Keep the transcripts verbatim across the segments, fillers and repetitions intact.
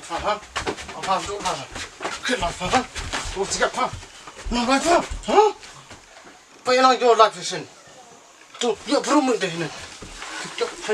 Pha, ha? Pha, tu, pha. Khit la, pha, ha? Tu, sikit, pha. Nang lai, pha, ha? Pha, ïa nang jo lai, pha, shen. Tu, ïa, bru, mui, deh, ne. Khit, pha.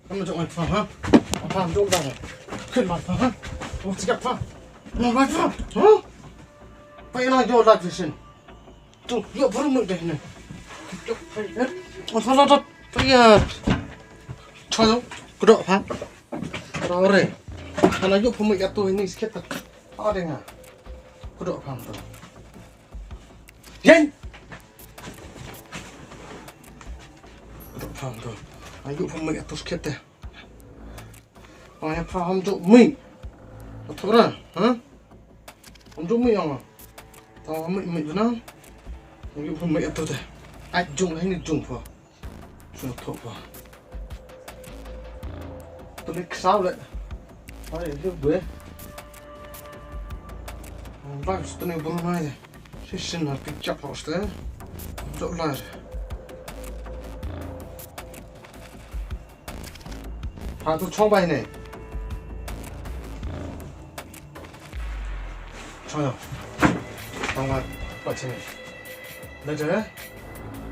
Kam jong ai pha, ha? Pha jong dang. Khit ma pha, ha? Oh, sikit pha. Ma pha, ha? Pa ina jo la vision. Tu, yo baru mut deh ni. Yo, hai, eh. Oh, salah dah. Payat. Chalo, kedok pha. Ore. Kana yo pha mut ya tu ini sikit. Ada nga. Kedok pha tu. Yen. Pam to. Ayu pam mai atus kete. Ai pam to mai. Atura, ha? Pam to mai ang. Ta mai mai bana. Ayu pam mai atus te. Ai jung lai ni jung pha. Shu thok pha. Tu ni ksau le. Ai, lu bwe. Bang tu ni bun mai. Shishin na picture post eh. Jok lar. Pha tu chong bai ne. Chong yo. Chong bai. Pa chini. Na je.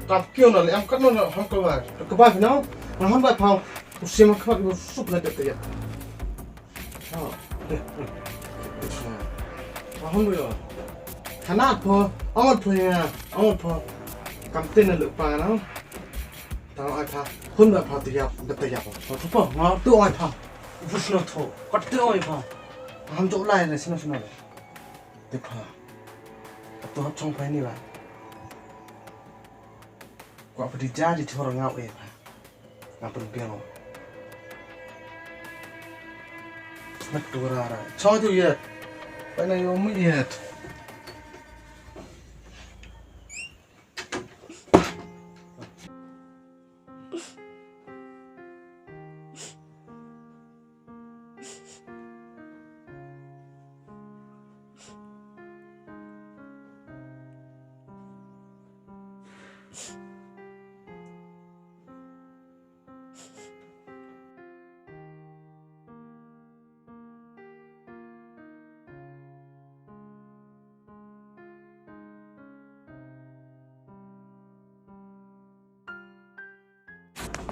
Tap kyo na le am kat no na ham ko bai. Ko bai na. Na ham bai pha. Usim ko bai sup na te ya. Ahun bro. Khana pho, ahun pho ya, ahun pho. Kam tin na lupa na. Tang ai pha, hun ba pha tiap, ba tiap. Pho pho, nga tu ai pha. Bus no tho, kat tu ai pha. Ham jok lai na sino sino. Te pha. Tu hap chong pha ni ba. Kwa pha di ja di thor nga ai pha. Nga pynbiang. Mat tu ra ra. Chong tu yet. Pai na yo mu yet.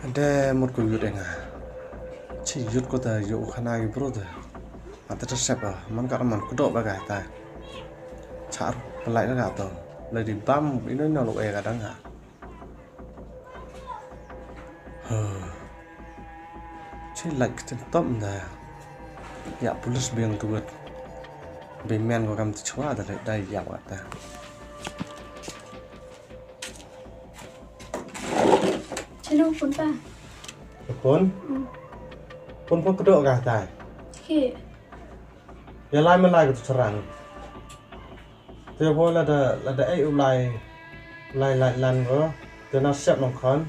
Ade mut ko yut enga. Chi yut ko ta yu khana gi bro ta. Ate ta sep a man ka man kudo ba ga ta. Char pelai ga to. Lai di bam ino ino lo e ga dang ha. Huh. Chi lak tin tom da. Ya police biang tu wet. Be men ko kam ti chwa da da ya wa ta. Hello, phone pa. Phone? Hmm. Phone phone kedok kah tai? He. Ya lai malai ko tu serang. Te pho lada, lada ei u lai, lai, lai lan ko. Te na siap nong khon.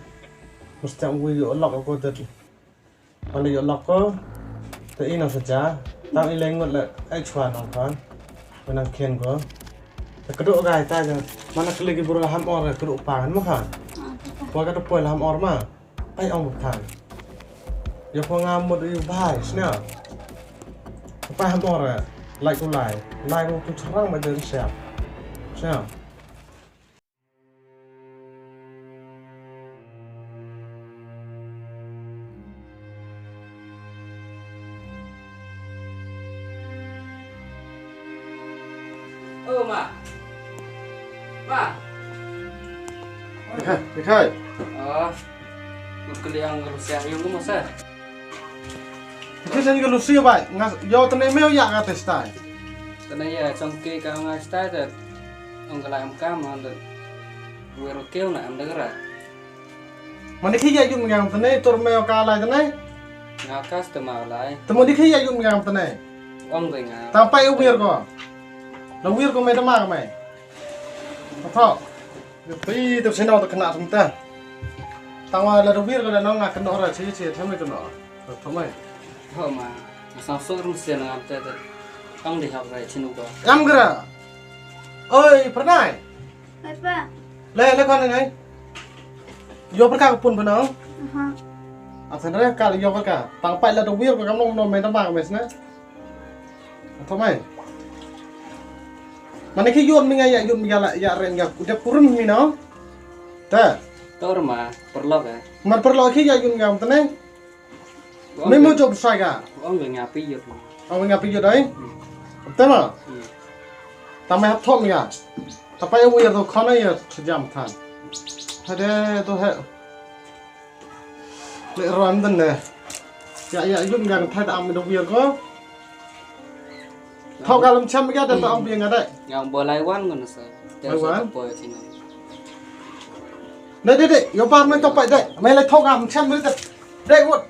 Mesti ang wi yu lok ko te. Pale yu lok ko. Te i nong saja. Tang i lengut la ei chwa nong khon. Menang khen ko. Ka dok gai ta ja. Mana klik ibu ham or ka dok pa kan makan. Wa ka dok poi ham or ma. Ai ong bukan. Ya ko ngam mut yu bai sna. Pa ham or. Lai ku lai. Lai ku tu serang ma den siap. Siap. Oh, ma. Ma. Ikhai, ikhai. Oh. Mut kali ang rusia yung mo sa. Ikhai san ka rusia bai. Ngas yo tene me ya ka testai. Tene ya song ke ka ngas tai da. Ong kala am kam han da. Wero keu na am da gara. Mani khi ya yum ngam tene tur me ka lai tene. Nga kas te ma lai. Te mani khi ya yum ngam tene. Ong de nga. Ta pai u wir ko. Da wir ko me da ma me. Tho. Pi tu sino to kena sumta. Tang wa la da wir ko da nong nga kena ra chi chi thame kena. Tho me. Ho ma. Sang sur mesti ngam te te. Ong di hap rai chinu ko. Ngam gra. Oi, pernai. Papa. Le, le kon nai. Yo perka ka pun bana. Aha. Asan re ka yo perka. Tang pai la do wir ka kam no me ta ma mes na. Ato mai. Mane ki yon mi nga ya yon mi ya la ya ren ya ku de purum mi no. Ta. Tor ma perlok eh. Mar perlok ki ya yon ngam tene. Me mo job sai ka. Ong nga pi yut. Ong nga pi yut dai. Tema. Tama hap thom ya. Tapa ya wia to khana ya sejam than. Hade to he. Le ran den ne. Ya ya yum yang thai ta am do wia ko. Thok alam cham ya da ta am yang ada. Yang bolai wan ngan sa. Bolai wan? Boy sino. Dai dai dai, yo par men to pai dai. Me le thok alam cham dai. Dai wot.